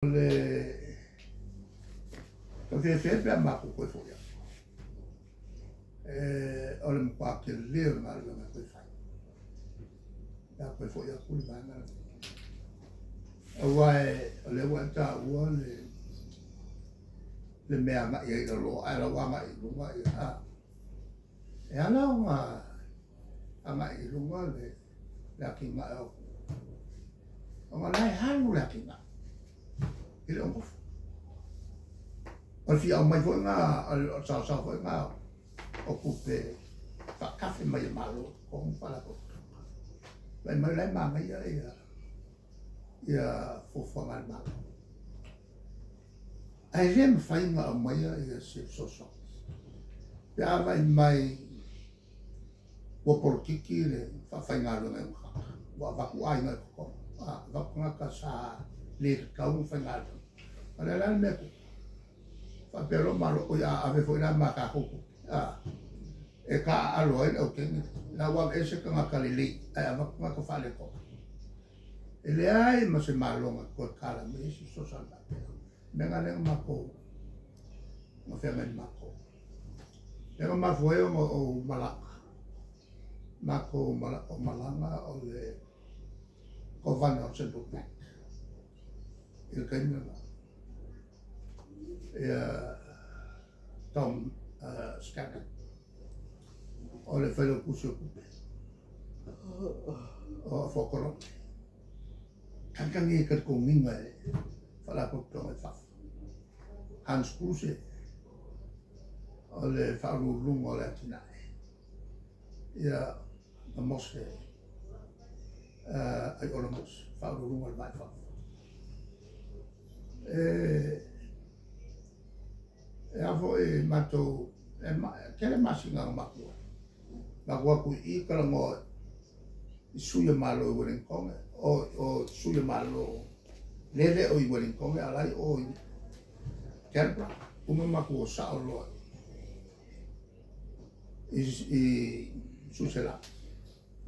O le tau pe a matou toe foi atu, o le matua tele o le galuega e toe fai, pe a toe foi atu le vaega lenei. Aua o lea ua e taua le mea e agai ai i lalo, ae o la ua agai i luga. E ala ona agai i luga le atinae o ona o la e alu le atinae, e le o nofo. O le fia aumai foi lena, o le saosaoa foi lena o tupe faatafe mai e Malo i totonu o Faalapotopotoga. Vaai mai o la e manaia ia fuafuaga a le Malo. Ae le mafai ona aumaia ia se fesoasoani pe a vaai mai ua polokiki le faafaigaluegaina o tagata, ua avatu aiga i totonu, avatu tagata sa le tatau ona faigaluega. O le a la le mea e tupu? Faapea loa Malo, oi a ave foi la ma tatou tupe, e taaalo ai le aukene, la ua aveese tagata lelei ae avatu tagata faaletonu. E leai ma se Malo na te toe tala mai ai se fesoasoani faapea. O le mea lena lea na matou, na feagai ma matou. Lea na mafua ai ona ou malaga, matou malaga o le Kovana o le Central Bank i le taimi lena, ia Tom Scanlon, o le Failautusi o Tupe o Afoa Kolone. Tagitagi ai talitoniga e Faalapotopotoga i fafo. Hans Kruse, o le Faauluuluga o le Atinae, ia ma Mose, Aiono Mose, Faauluuluga o le Va i Fafo. E a foi matou, e tele masina na matou ai. Matou o atu i i talanoa i sui o Malo i Ueligitone, o sui o Malo le le o i Ueligitone, a o la e i o i Canberra. Uma matou o sao loa i Suiselani.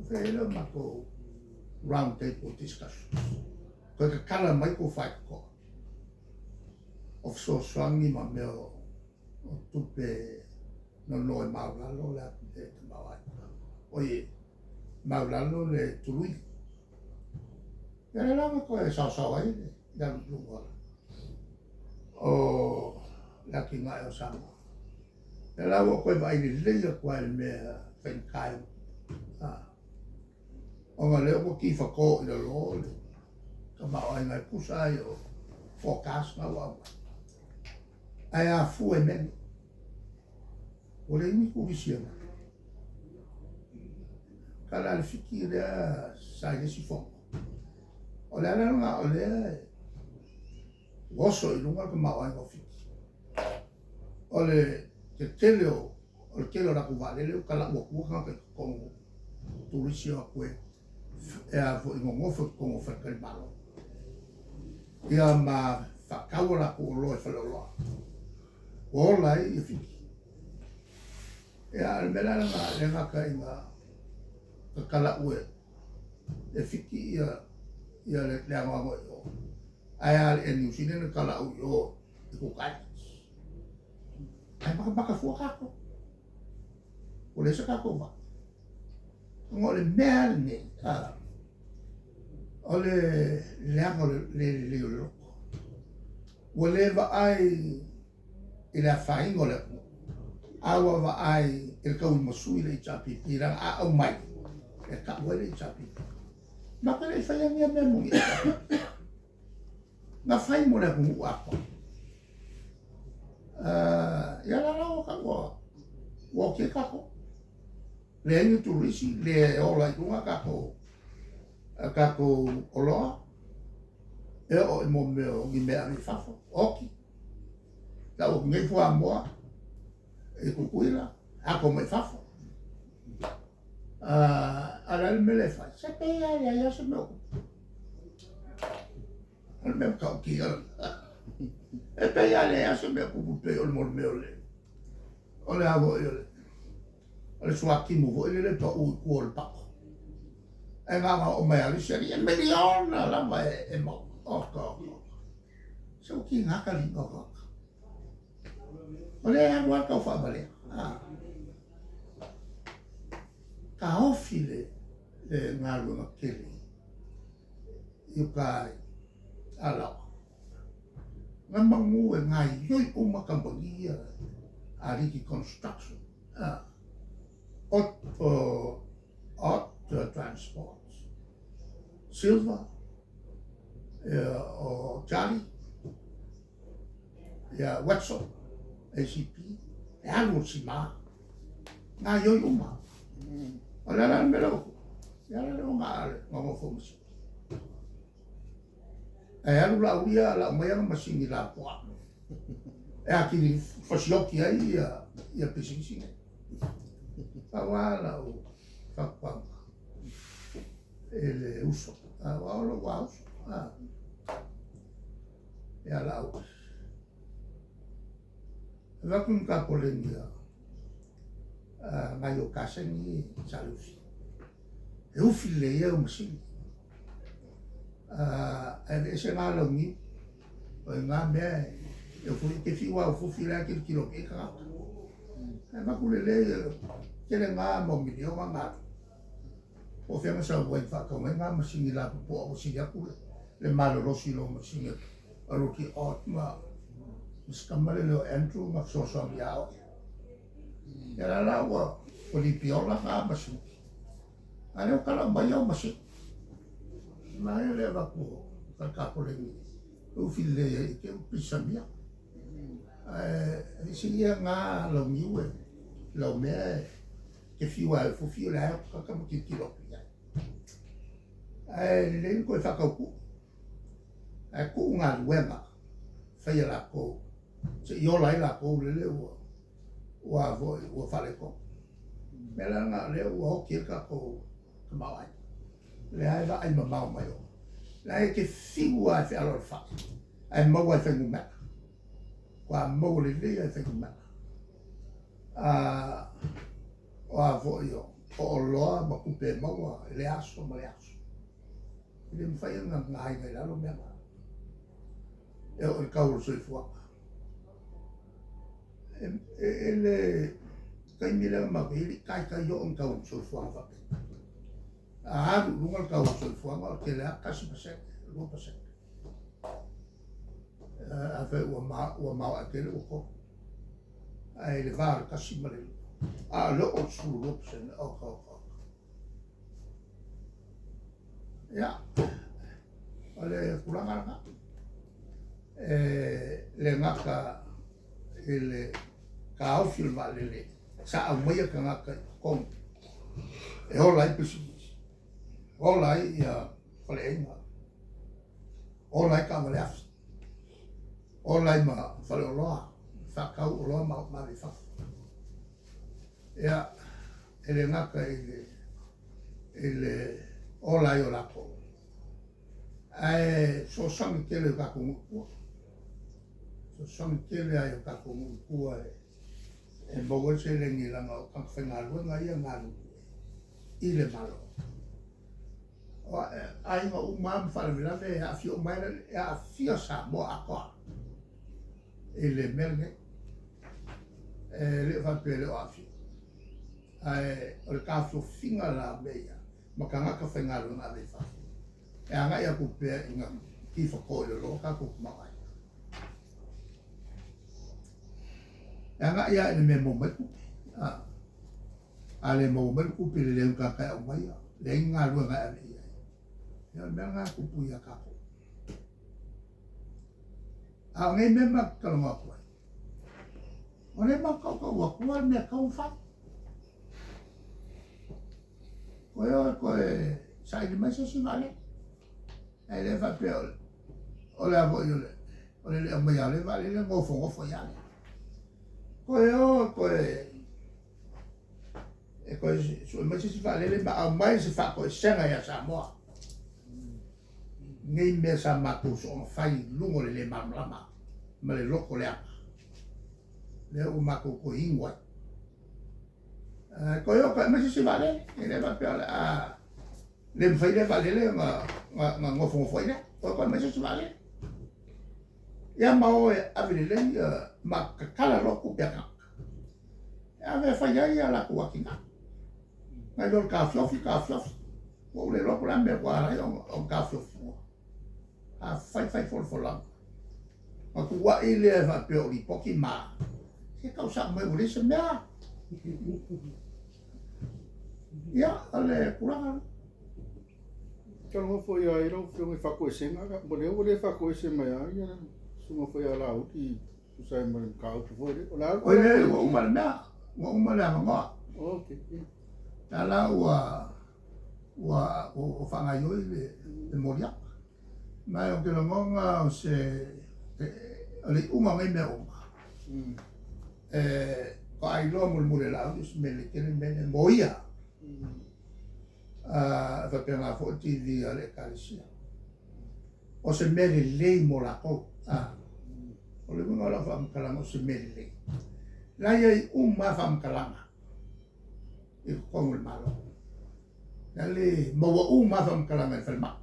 Fai ai lea o matou round table discussions. Toe tatala mai tou faitotoa o fesoasoani ma mea o tupe nono e maulalo le tamaoaiga. Oi, maulalo le tului. Ia lea la na toe saosao ai le alu i luga o le atinae o Samoa. Lea la ua ou toe vaai lelei atu lava i le mea faigata e ona lea ua tifato i lalo le tamaoaiga e tusa ai o forecast na ua aumai. Ae afua i mea nei. Ua leai ni turisi e omai. Tala a le Fiti lea sa i le isi fono. O le ala lena o lea ua oso i luga le tamaoaiga o Fiti. O le tetele o le tele o latou vaalele ua talau atua tagata i totonu turisi o atu e a foi nonofo i totonu o faletalimalo. Ia ma faatau a latou oloa i faleoloa. Ua ola ai ia Fiti. Ia, o le mea la lena, e le gata ina tatalau e Fiti ia le anoano i o, ae a le Air New Zealand na talau i o i Cook Islands. Ae matamata fua tatou. Ua leai se tatou vaa. Ona o le mea lenei, o le leaga o le le lelei o le loto. Ua le vaai i le afaina o le atunuu, a ua vaai i le tauimasui le HRPP, leaga a aumai, e tau ai le HRPP. Matou te le i faia ni ia mea mo ni HRPP. Na fai mo le atunuu atoa. Ia la la ua ua ua okei tatou. Leai ni turisi, le ola i luga tatou tatou oloa, e oo i mo mea o ni mea ave i fafo, oki. Lau atu nei fuamoa i Tutuila, ako mai fafo. A o le a le mea lea e fai? Se pei lava e leai lava se mea o tupu. O le mea matautia lena. E pei lava e leai lava se mea o tupu pei o le mea o le o le a foi o le o le suatimu foi lele pau i tua o le pao. Ae na ona oo mai lava o le isi alii, e miliona lava e maua. Oka, oka, oka. Se ua kiga ka liga o tagata. O lea e alu lava le tau faavalea. Taofi le galuega tele i uta i Alaoa. Na manu e gaoioi uma kamupani ia Aliki Construction, Ott Transport, Silver, o Charlie, ia Wetzel, ACP, e alu o le sima, gaoioi uma. O le a la le mea lea ua tupu? Le a la le nonofo ma sili. Ae alu Laauli ia lau mai ana masini lapoa e atili fasioti ai ia pisinisi nei. Pau lava lau fautuaga i le uso, aua o lou lava uso ia Laauli, avatu ni tapoleni a nai ou kasegi ia i Saleufi, e ufi lelei ai au masini. Ae aveese na launiu, o i na mea e ufi, e te fiu lava e ufiufi, o la e tilotilo atu i ai tagata. Ae avatu lelei, tele na mau miliona na alu. Po o fea na sau ai na faatau ai na masini lapopoa ua sili atu le malolosi i lou masini a Rookie Ott ma si tama lea o Andrew na fesoasoani ia oe. Ia la la ua lipiola na masini. A lea ua talau mai au masini. Manaia le avatu o fale tapoleni e ufi lelei ai i te i pisamia. Ae isi ia na launiu e lau mea e te fiu lava e ufiufi o lea e o tagata ma tilotilo atu i ai. Ae lelei ona toe faatautui. Ae tuu galuega faia latou se i ola ai latou lele ua ua foi ua faaletonu. O le mea la lena o lea ua oti ai le tatou tamaoaiga. O lea e vaai mamao mai o. La e te fiu lava e fealoalofai, ae maua lava i fuainumera. Matua maua lelei lava i fuainumera. O a foi o oloa ma tupe e maua i lea aso ma lea aso. E le mafai ona gaina i lalo mea na. E oo i le tau o le soifuaga. E le taimi lea na matou i ai, e le i taitai oo ni tau o le soifuaga faapea. A alu i luga le tau o le soifuaga, o le tele lava 1%, 2%. Afai ua maoae tele ua 3. Ae i le va o le 1 ma le 2. A o le oo i le 12%, oka oka oka. Ia, o le tulaga lena. E le gata i le taofi o le vaalele sa aumaia tagata i totonu e ola ai pisinisi, ola ai ia faleaiga, ola ai taavale afi, ola ai ma faleoloa, faatau oloa ma ave i fafo. Ia, e le gata i le i le ola ai o latou, ae fesoasoani tele i o tatou nuu i tua. Fesoasoani tele lava i o tatou nuu i tua e maua ai le seleni leaga o tagata faigaluega ia e galulue i le Malo. O aiga uma lava ma faalavelave e aafia uma ai, e aafia Samoa atoa i le mea lenei. E le o faapea e le o aafia. Ae o le taofiofiga la o mea ia ma tagata faigaluega ave i fafo, e agai atu pea ina tifato i lalo tatou tamaoaiga. E agai lava i le mea e maua mai le tupe. A le maua mai le tupe i le leai o ni tagata e aumaia, leai ni galuega e ave i ai. Ia o le mea lena e tupu ia tatou. A o nei mea matou te talanoa atu ai, o lea matou te tautau atu le mea e tatau ona fai. Toe o e toe saili mai se isi vaalele. Ae le faapea o le a foi o le le aumaia o lea vaalele nofonofo ai lava lea. Toe o e toe e toe sue mai se isi vaalele ma aumai se faatoesega ia Samoa. Nei mea sa matou soona fai i luga o le le malamalama ma le loto leaga, lea ua matou toe inu ai. Toe o toe aumai se isi vaalele, e le faapea o le a le mafai lea vaalele ona nofonofo ai lea. Toe o toe aumai se isi vaalele. Ia ma o e ave lelei ma tatala loa tupe a tagata e ave e fai ai a latou atinae. Nai lo le taofiofi, taofiofi. Ua ou le iloa po o le a le mea ua ala ai ona taofiofi. A fai fai folafolaga, ona tuuai lea e faapea o lipoti ma, se tau sao mai ua leai se mea. Ia, o le tulaga lea. Talanoa foi lava i lau Afioga i faatoesega, o lea ua le faatoese mai lava ia susuga foi ia Laauli e tusa ai ma le mataupu foi lea. O le a Oi le, ua uma le mea, ua uma le avanoa. Okay. La la ua ua ua faagaioi le le moliaga. Ma ou te lagona o se o le iuga o nei mea uma. E faatoa iloa mulimuli e Laauli o se mea lelei tele le mea lea mo ia. E faapena foi le TV a le Ekalesia. O se mea lelei mo latou. O le uiga o lau faamatalaga o se mea lelei. La e i ai uma lava faamatalaga i totonu o le Malo. La le maua uma lava faamatalaga i le falemai.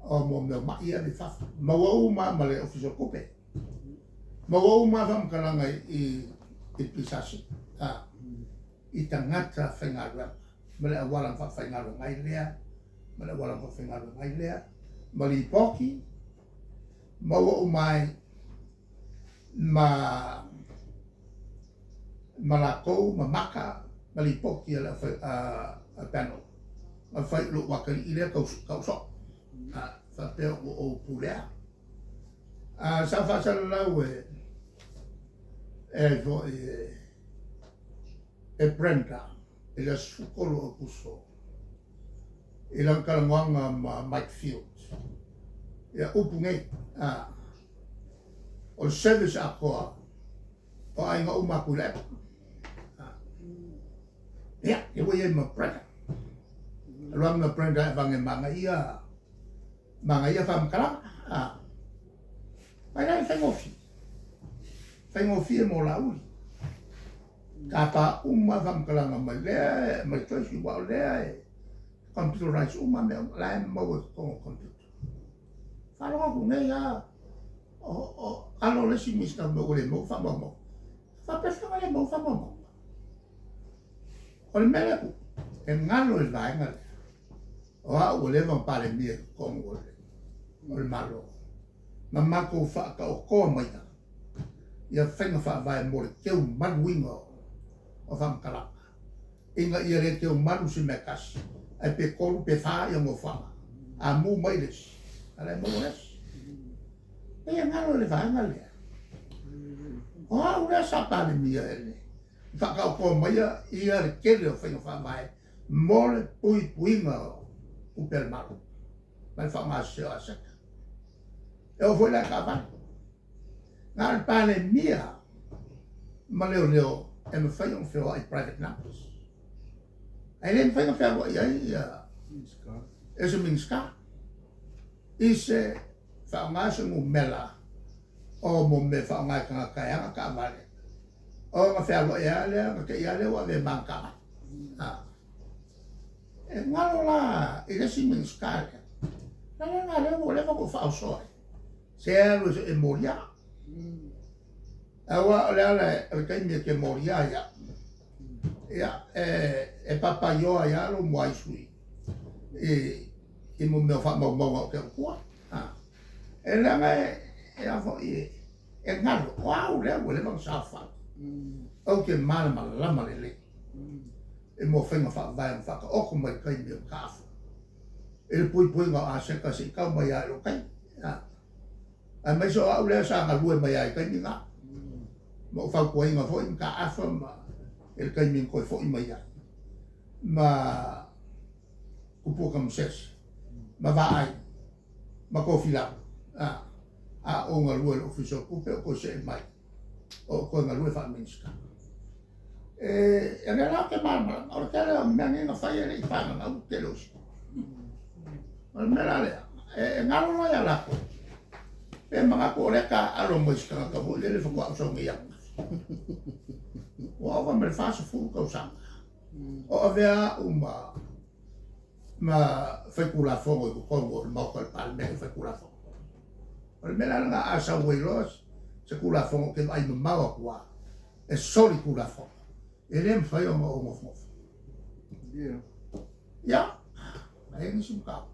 O mo mea o mai ia e ave i fafo. Maua uma lava ma le Ofisa o Tupe. Maua uma lava faamatalaga i le PSC. I tagata faigaluega ma le auala na faafaigaluega ai lea, ma le auala na faafaigaluega ai lea, ma lipoti maua uma ai ma ma latou ma maka ma lipoti a le a panel na fai i lou atalii lea tau tau soo faapea ua ou pulea. Sa faasalalau e e foi e e Brenda i le aso 13 o Aokuso i lana talanoaga ma Mike Fields. Ia, upu nei, a, o le service atoa o aiga uma a Tuilaepa. Ia, ia ua i ai ma Brenda. Alu atu ma Brenda e avane manaia, manaia faamatalaga. A, mai la le faigofie. Faigofie mo Laauli. Tapa uma faamatalaga mai lea, mai Joyce, aua o lea e computerize uma mea uma, la e maua i totonu o computer. Faalogo atu nei lava, o alo o le isi Minisita ua le maua faamaumauga. Faapefea ona le maua faamaumauga? O le mea lea tupu, e galo i le vaega lea, o au ua leva ona Palemia i totonu o le Malo, ma matou faataotoa maia ia faiga faavae mo le teu maluina o faamatalaga, ina ia le teu malu se mea tasi, ae pe tolu pe fa ia nofoaga, a mu mai le isi, a la e maua le isi. Pei e galo i le vaega lea. O au lea sa Palemia e le faataotoa maia ia le tele o faiga faavae mo le puipuiga o tupe a le Malo ma le faaaoga o aseta. E oo foi la i taavale. Na o le Palemia ma leoleo e mafai ona feoai i private numbers. Ae le mafai ona fealuai ai ia e se Minisita i se faaaoga se numera o mo mea e faaaoga e tagata e ana taavale ona fealuai lava lea ona te i lava lea ua ave e ma ana taavale. E galo la i le isi Minisita lea, la le la lea ua leva ona ou faaoso ai, se alu e molia. Aua o le ala o le taimi e te molia ai au, ia, e papaioa ai lava lou muaisu i mo mea o faamaumauga ou te avatua. E leaga e a foi e galo, o au lea ua leva ona saofai, ou te malamalama lelei i mo faiga faavae ua faataoto mai i le taimi o mataafa i le puipuiga o aseta se i tau mai lava i lou taimi. Aemaise o au lea sa galue mai lava i taimi na, ma ou fautuaina foi mataafa ma i le taimi na toe foi mai ai ma Tupua Tamasese ma Vaai ma Tofilau, a ou galue i le Ofisa o Tupe ou toe see mai o ou toe galue faa-Minisita. E lea la ou te malamalama, o le tele o mea nei na fai e le i fananau le tele o isi. O le mea la lea, e galo loa ia latou, pe manatu o lea taaalo mai se tagata foi lele faatoa ou sau nei ananafi. Ua ova ma le 40 tausaga o avea au ma faitulafono i totonu o le Maota o le Palemene faitulafono. O le mea la lena a sau ai loa se Tulafono ou te vaai mamao atu lava, e soli Tulafono. E le mafai ona ou nofonofo. Ia. Ia, e i ai nisi mataupu.